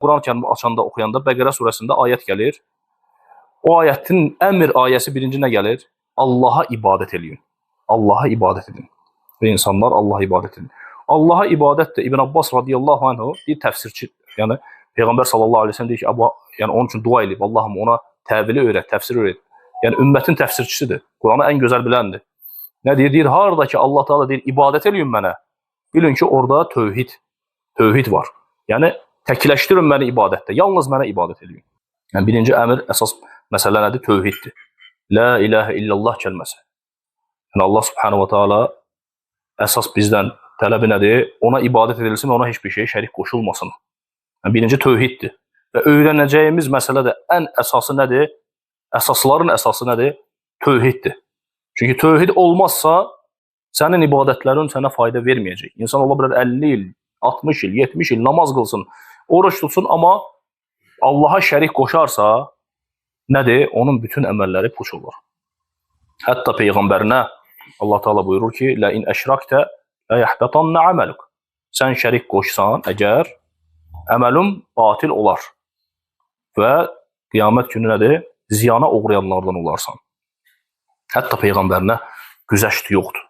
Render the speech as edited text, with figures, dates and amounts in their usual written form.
Quran-ı Kərimi açanda, oxuyanda Bəqərə surəsində ayət gəlir. O ayətin əmr ayəsi birinci nə gəlir? Allaha ibadət eləyin. Allaha ibadət edin. Və insanlar Allaha ibadət edin. Allaha ibadət də İbn Abbas radiyallahu anhu bir təfsirçi, yəni Peyğəmbər sallallahu əleyhi və səlləm deyir ki, Əbu, yəni onun üçün dua eləyib, Allahım ona təvili öyrət, təfsir öyrət. Yəni ümmətin təfsirçisidir. Quranı ən gözəl biləndir. Nə deyir? Deyir, harda ki Allah Taala deyir, ibadət eləyin mənə. Bilin ki, orada tövhid var. Yəni təkləşdirin məni ibadətdə. Yalnız mənə ibadət eləyin. Yəni birinci əmr əsas məsələ nədir? Tövhiddir. La ilahə illallah kəlməsi. Yəni Allah Subhanahu va Taala əsas bizdən tələbi nədir? Ona ibadət edilsin və ona heç bir şeyə şərik qoşulmasın. Yəni birinci tövhiddir. Və öyrənəcəyimiz məsələ də ən əsası nədir? Əsasların əsası nədir? Tövhiddir. Çünki tövhid olmazsa sənin ibadətlərin sənə fayda verməyəcək. İnsan ola bilər 50 il, 60 il, 70 il namaz qılsın, oruç tutsun, amma Allaha şərik qoşarsa nədir? Onun bütün əməlləri puç olur. Hətta peyğəmbərinə Allah Taala buyurur ki: "La in əşraktə la yahbatanna amaluk." Sən şərik qoşsan əgər əməlin batil olar. Və qiyamət günü nədir? Ziyana uğrayanlardan olarsan. Hətta peyğəmbərinə güzəşt yoxdur.